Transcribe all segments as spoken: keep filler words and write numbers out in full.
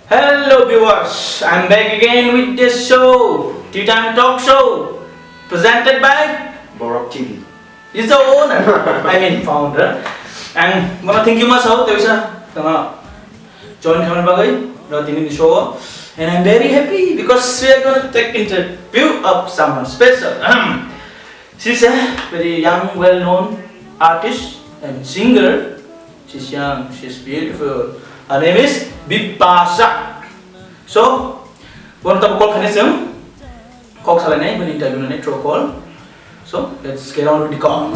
Hello viewers, I'm back again with the show, Tea Time Talk Show, presented by Borok T V. It's the owner, I mean founder. And wanna thank you mas ho, tebisa, tama join khamani bagwi, ro tini ni show. And I'm very happy because we are gonna take interview of someone special. Ahem. She's a very young, well-known artist and singer. She's young, she's beautiful. Her name is Bipasha. So, one of the call khainai chwng kok salainai, bini interview nani through call. So, let's get on with the call.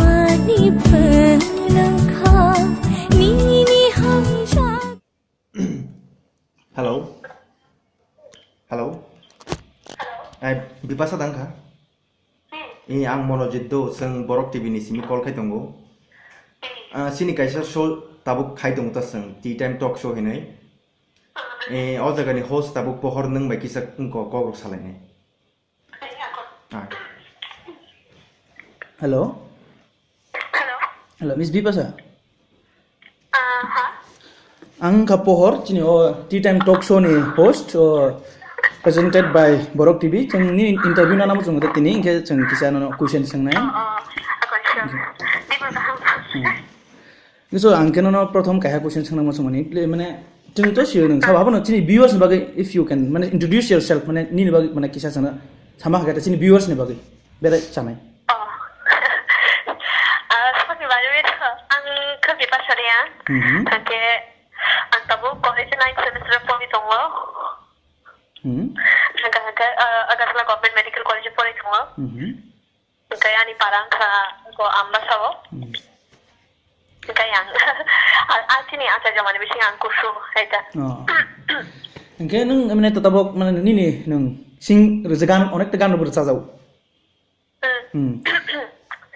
Hello. Hello. Ai, Bipasha dang kha? Eh, ang Monojit do, chwng Borok T V ni simi call khai tongo. Ah, sini kaisa show tabuk khai tongo ta chwng, Tea Time Talk Show hinwi. Eh, o jaga ni host tabuk pohor nwng bai kisa wngkha kok rok salainai. Ah. Hello. Hello. Hello, Miss Bipasha. Ah, ha? Ang kha pohor, chini o Tea Time Talk Show ni host, o presented by Borok T V. Chwng ni interview nana mo chwng tini, hingke chwng kisa nono question swngnai. Oh, oh, a question. Di ba kaham. Hmm. So, ang khe nono prothom kaisa question swngnai mo chwngmani, ple-, mane, chwng to sio nwng, sabo abono chini viewers ni bagwi, if you can, mane, introduce yourself, mane, nini bagwi, mane, kisa chwngno sama hakhe chini viewers ni bagwi. Bere chanai. Oh. Ah, saboni bagwi to ang khe Bipasha Reang. Mhm. Hake ang tabuk college ninth semester pori tongo. Mhm. Hake, hake, ah, Agartala Government Medical College pori tongo. Mhm. Hake ani para wngkha ko Ambasao. Mhm. Hake ang, ah, ah, chini achaijamani bising ang kusu, hai ta. Oh. Hingke nwng, mane, to tabok, mane, nini nwng sing rwjak gan, onekta gan rwchajak. Hmm.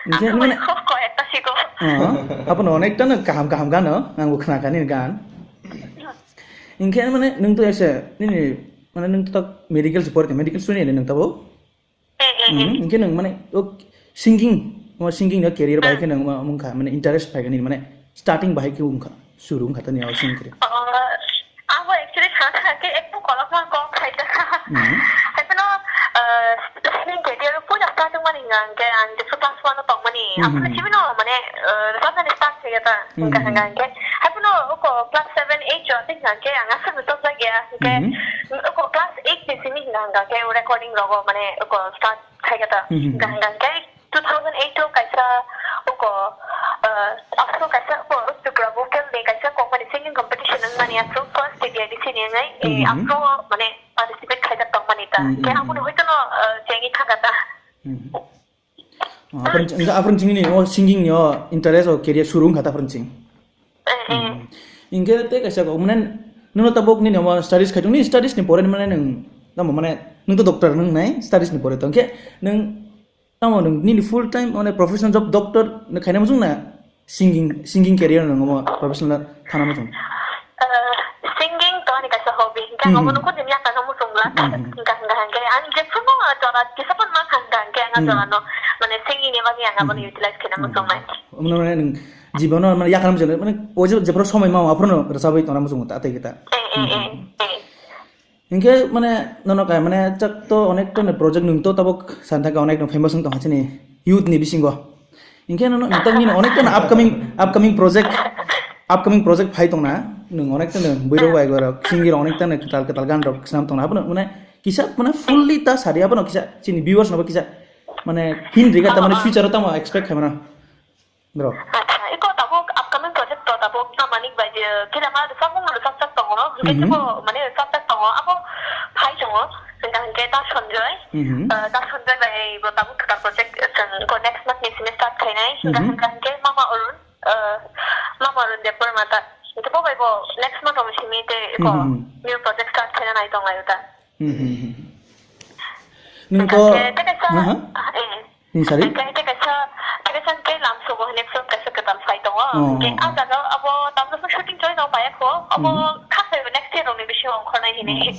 Hingke, mane, ko, ko ekta siko. Oh, abono onekta no kaham kaham gano, ang bo khna kani gan. Hingke, mane, nwng to ese, nini, mane, nwng to medical se pori, medical student nwng tabo? Eh, eh, eh. Hmm, hingke nwng, mane, o singing, o singing no career bai khe nwng ma, mungkha, mane, interest bai khe nini, mane, starting bai khe wngkha, suru wngkha tani o singing career. Oh, abo actually sana ke ekdom kolokma kok khaida. Mhm. Haiphano, uh, singing career puila starting mani hingka hingke ang jephru class one o tongmani, mhm, aphuru sibino mane, uh, rwchapnani start khaikha ta, hingka, mhm, hingka hingke. Haiphano oko class seven, eight o tei hingka hingke ang aswk rwchapjak ya, hingke, mhm, oko class eight ni simi hingka hingka hingke recording rogo mane oko start khaikha ta. Mhm. Hingka hingka hingke two thousand eight o kaisa oko, ah, aswk kaisa oko Tripura vocal ni kaisa company singing competition wngmani aswk first T D I D C ni wngwi, eh, mhm, aswk mane participate khaijak tongmani ta. Mhm. Khe aboni hoitono, ah, chengwi thangkha ta. Mhm. Oh, aphuru ching-, aphuru chingni o singing ni o interest o career suru wngkha ta aphuru ching. Eh, eh. Hmm. Hingke tei kaisa kok, mane, nwng tabok nini omo studies khai tong, nini studies ni pore, mane, nwng, tamo, mane, nwng to doctor nwng nai, studies ni pore to. Hingke nwng, tamo, nwng nini full time, mane, professional job doctor nwng khaina muchung na, singing, singing career nwng omo professional thana muchung? Eh, singing to ani kaisa hobby, hingke, hmm, omo nukho jini yakano muchung la, hmm, hmm, hingka, hingka, hingke, ang jephuru jora kisa phano ma kha hingka, hingke, ang, hmm, jora no, mane, singing ni bagwi ang abono, hmm, utilize khaina, hmm, muchung nai. Omo, mane, nwng, Jibono mane yakar mujung mane o je jephru somoi ma aphuru no rwchabwi tongna muchungo ta tei kita. Eh, eh, eh, eh. Hinkhe mane nono kaya mane chak to onek to project nwng to tabuk santa ka onek no famous wng tongha chini youth ni bisingo. Hinkhe nono nwng tang nini onek to upcoming, upcoming project, upcoming project phai tongna nwng onek to bwrwi bai gorok singir onek to kwtal kwtal gan rok swnam tongna abono mane kisa mane fully ta sari abono kisa chini viewers no kisa mane hin riga ta mane future o tamo expect khaimano. Bro. Acha, iko tabuk upcoming project to tabuk tamani bai je, kila ma rwchapmung rwchapjak tongo, hwnkhe mhm, teibo mane rwchapjak tongo, abo phai tongo, hwnkha hwnkhe ta Sanjoy, mhm, eh, ta Sanjoy bai bo tabuk kwtal project, eh, chwng iko next month ni simi start khainai, hwnkha mhm, hwnkha hwnkhe Mama Arun, eh, Mama Arun Debbarma ta, hwnkhe bo bai bo next month rok ni simi tei iko mhm, new project start khaina nai tong laio ta. Mhm, mhm. Nwng to, hwnkha hwnkhe tei kaisa, aha, eh, Nwng sari? Hingke, hingke kaisa, kaisa hingke lamsogo hwnwi film kaisa kwtal phai tongo. Oh, hingke oh, ah oh. Jaga abo tamjokno shooting choli no paya kho. Abo mhm, kha phaibo next year rokni bisingo ongkhornai hini. Oh.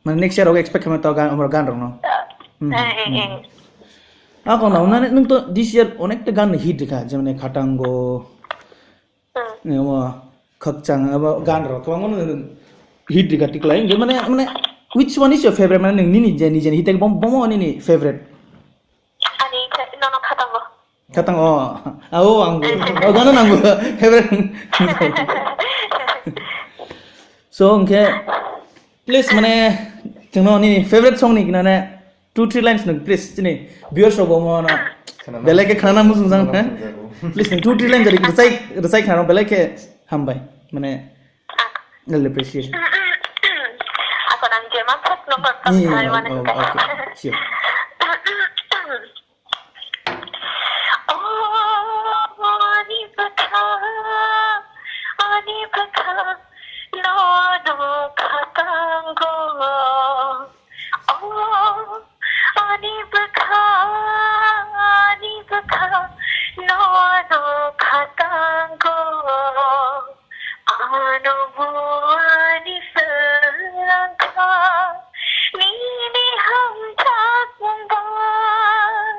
Mane next year rok expect khaima to gan, gan rokno. Eh, mhm, eh, mhm, eh. Ah, kono, nani nwng to this year onekta gan hit rikha, jemon Khatango, hmm, ni omo khakchang abo gan rok kwbangma nwng hit rika tiklai. Hingke mane, mane, which one is your favorite? Mane, nini je, nije, hit bom, bomo nini favorite? Ani khe nono khatango. Khatang o. Ao ang. O gana nang favorite. So, hingke, please, mane, chwngno nini favorite song ni kinane two three lines no, please, chini viewers rok bo mo no. Belai khe khana muchung jang, ha? Please, two three lines rwchai, rwchai khana belai khe hambai. Mane, I'll appreciate. Ako nang je man first number tam. Yeah, yeah, mane. Oh, okay. Sure. Oh, ani bwkha, ani bwkha, nono khatango. Oh, ani bwkha, ani bwkha, nono khatango. Ano buani selangkha, nini hamjakmung bai.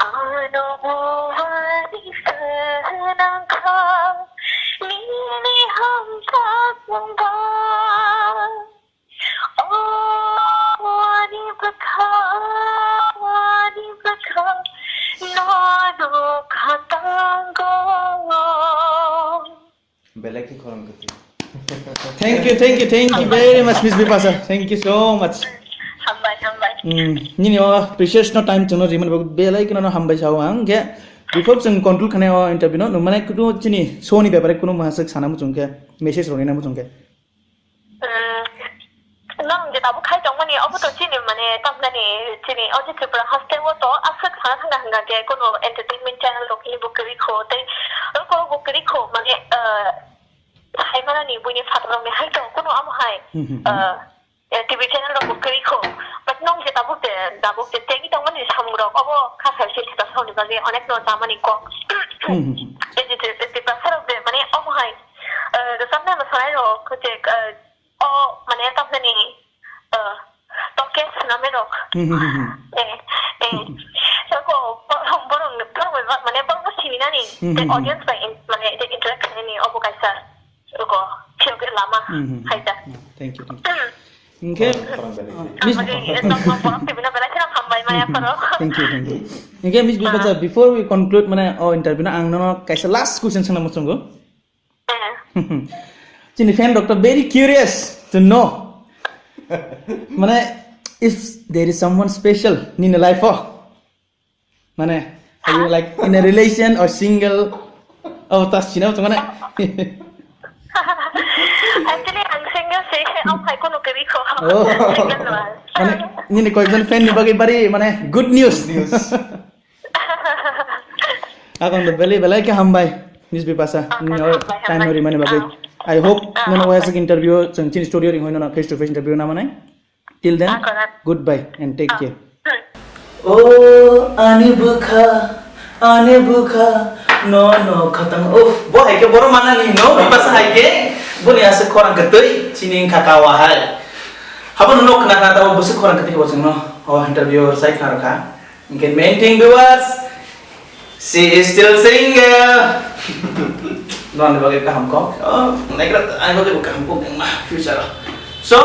Ano buani selangkha, nini hamjakmung bai. O ani bwkha, ani bwkha, nono khatango. Belai khe khorang kwtwi. Thank you, thank you, thank you very much, Miss Bipasa. Thank you so much. Hambai, hambai. Hmm, nini o precious no time chwngno rimani bagwi belai kheno no hambai sao ang. Khe before chwng conclude khanai o interview no, nwng mane kutu chini show ni bepare kuno masuk sana muchung khe, message rwna muchung khe. Hmm, nwng je tabuk khai tongmani, obo to chini mane tamnani chini o je Tripura haste o to aswk sana thangna hwnga khe kuno entertainment channel rok ni bo kwrwi kho tei roko bo kwrwi kho mane, eh, Hai manani buini phatarokni hai to kuno amo hai, Hmm, hmm, hmm. ah, eh, T V channel rok bo kwrwi kho. But nwng je tabuk de, tabuk de tengwi tongmani samung rok obo kha sai se sita sauni bagwi onek no chamani kok. Hmm, hmm, hmm. Tei je, je, je, Tiprasa rok de mane omo hai, eh, rwchapnai mosanai rok je, eh, O, mane, tamni, eh, tongkhe swnamwi rok. Hmm, hmm, hmm, hmm. Eh, eh. Soko, borok, borok, borok bai ba, mane, borok bo sininani. Hmm, tei hmm, hmm. Audience bai in-, mane, tei interact khlainani, obo kaisa, soko, phiyok lama, Hmm, hmm, hmm. Hai da. Thank you, thank you. Hmm. Hinkhe, Khorang, khorang bani. Ah, Miss Ang bagi, eh, tong, tong, borok tibina belai kheno hambai maya Hmm, hmm. Pharo. Thank you, thank you. Hinkhe, Miss Bipasa, Ah. before we conclude, mane, o interview no, ang nono kaisa last question swngna muchungo. Eh. Chini fan rok to very curious to know. Mane, if there is someone special nini life o. Mane, are you, like, in a relation or single? Oh, ta sina to mane. Actually, ang single si, ang hai kono kari ko. Oh. Single no. Mane, nini koijon fan ni bagwi bari, mane, good news. Good news. Akon do belai belai khe hambai, Miss Bipasa. Ah, nini o hambai, time hambai. No rimani bagwi. Ah. I hope Ah, nono hambai. Waisa interview, chwng chini studio ring hoino face to face interview na mane. Till then, Ah, correct. Goodbye and take Ah. care. Hmm. O ani bwkha, ani bwkha, nono khatang. Uff, bo hai khe borok manani no, Bipasa hai khe boni aswk khorang kwtwi chini wngkha kawa hai. Habono nok khna khna tabo bwswk khorang kwtwi bo chwngno o interview rwchai khna rwkha. Hinkhe main thing viewers, she is still single. Noni bagwi kaham kok. Oh, naikra ani bagwi bo kaham kok wngma future o. So,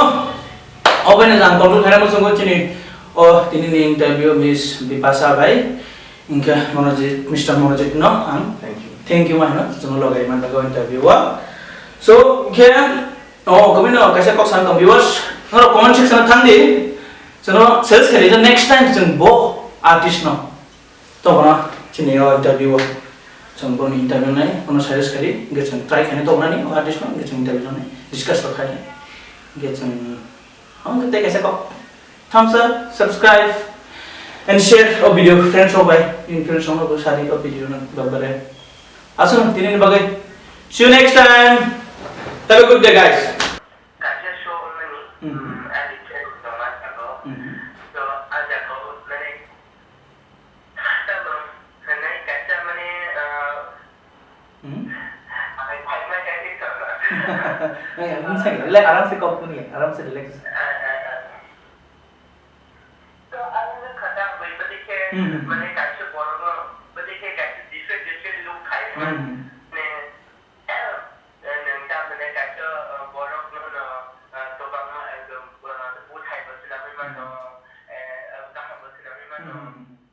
obo ni jang control khaina muchungo chini o tini ni interview Miss Bipasa bai. Hinkhe Monojit, Mister Monojit no ang Thank you. Thank you ma hino chwngno logai man bagwi interview o. So, hinkhe o kobino kaisa kok san tong viewers. Norok comment section o thang di. Chwngno suggest khaidi, next time chwng bo artist no tongna chini o interview o. Chwng boni interview nai, bono suggest khaidi, hwnkhe chwng try khainai tongna ni o artist no, hwnkhe chwng interview nai discuss rok khainai. Hwnkhe chwng, hwnkhe tei kaisa kok. Thumbs up, subscribe, and share o video friends rok bai, nini friends rok no bo sadi o video no bebare. Aswk tini ni bagwi. See you next time. Have a good day, guys. Kaisa show wngmani, Hmm. Hmm, ani friends tongma sago. Hmm. So, a jaga o, mane, tamo, hwnwi kaisa, mane, ah, Hmm? Ai, phaima kaisa tongma. Ai, ang buji sakha. Relax, aram se kok puni, aram se relax. Ah, ah, ah. So, ang wngkha ta bai, bwdikhe, Hmm, hmm, hmm. Mane, kaisa borokno, bwdikhe kaisa different, different look khai, Hmm, hmm. Mane, Nwng tamni kaisa, uh, borok no, no, Mano, eh, kaham bo swnamwi mano. Hmm.